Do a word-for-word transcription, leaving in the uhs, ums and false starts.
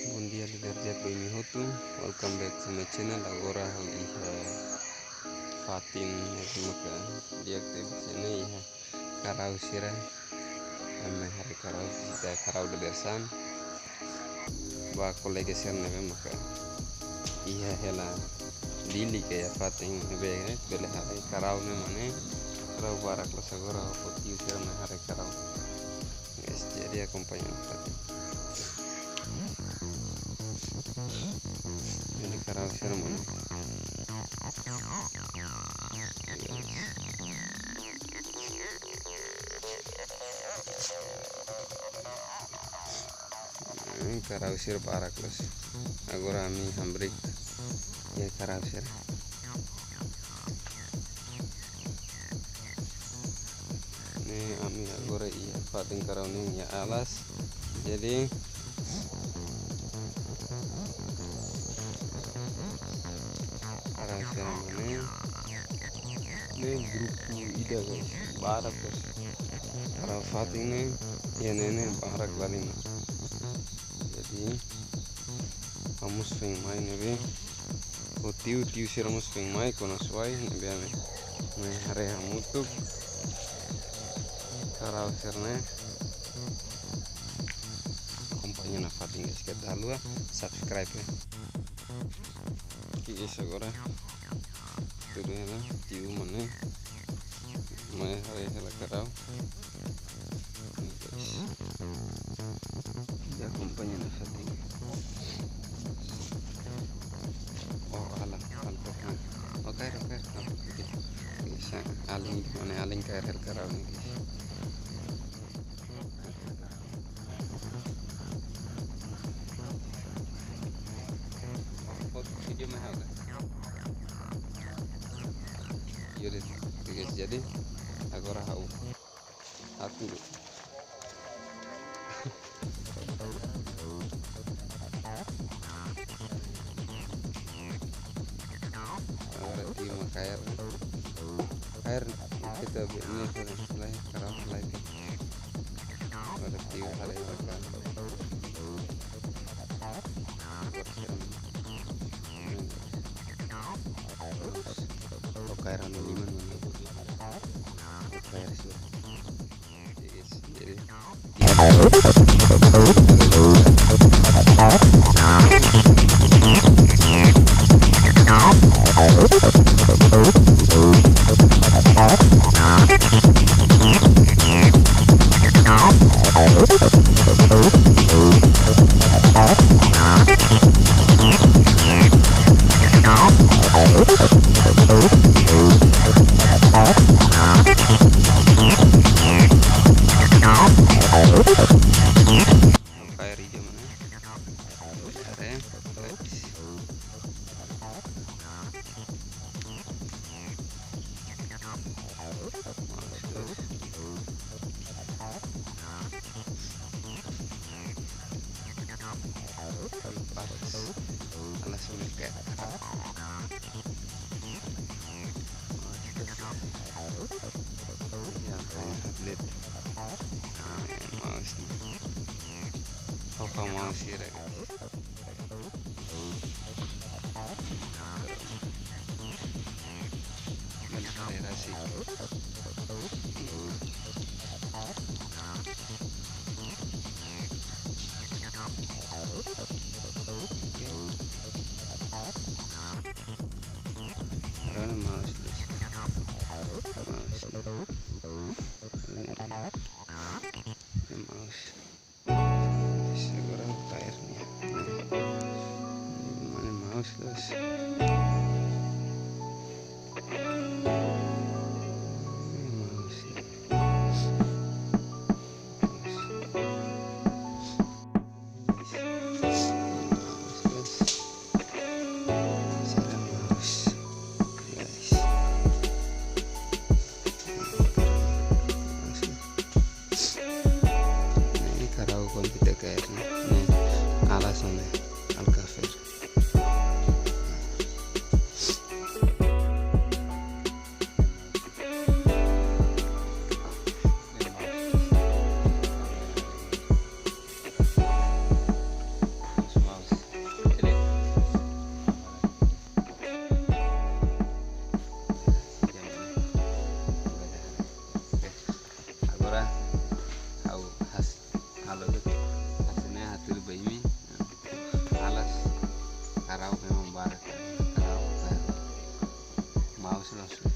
Bom dia, líder J P M hotu. Welcome back to my channel. Agora ha'u iha fatin ne'ebé maka di'ak tebes, iha karau sira. Ami mai haree karau, vizita karau dadeer-saan. Ba kolega sira ne'ebé maka iha hela Dili ka iha fatin ne'ebé, eh, bele haree karau ne'e mane. Karau barak loos, agora ha'u ho tiu sira mai haree karau. Guys, jadi akompaña fatin. Jadi karau sira mane. Ini karau sira barak loos. Agora ami hamriik iha karau sira. Ne'e ami agora iha fatin karau ne'e nia alas. Jadi karau sira mane. Ne'e grupu ida, guys. Barak, guys. Karau fatin ne'e, iha ne'e ne'e barak liu ona. Jadi ha'u mós foin mai ne'ebé. Ho tiu, tiu sira mós foin mai, kona-ba ne'ebé ami mai haree hamutuk karau sira ne'e. Akompaña nafatin, guys, keta haluha subscribe, ya. Oke, guys, agora tudu hela tiu mane. Mai haree hela karau. Guys, ya, akompaña nafatin. Oh, alam, alam. Oh, kaer, kaer. Oke. Guys, alin, mane alin kaer hela karau ne'e, guys. Foto vídeo mai ha'u, kan? Iya deh, guys, jadi agora ha'u atu. Agora tiu mak kaer. Kaer, kita bi-, ini, ini, karau, lai. Agora tiu, lai, makan. Agora tiu. Ho kaer anu liman, mana? Ho kaer sira. Jadi, Kayak ide mana? Ada. Alas, sulit kayak. Ya, kayak tablet. Mouse. Apa mouse ya, Rek? Mentolerasi. Karena mouse, mouse. Mouse. Segera kaer nia. Mana mouse, guys? Mouse. Mouse. Mouse, guys. Sira mouse, guys. Ne'e karau kon kita kayak ne'e. Ne'e alas ne'e, alkafer. Ne'e mouse. Sila, sila.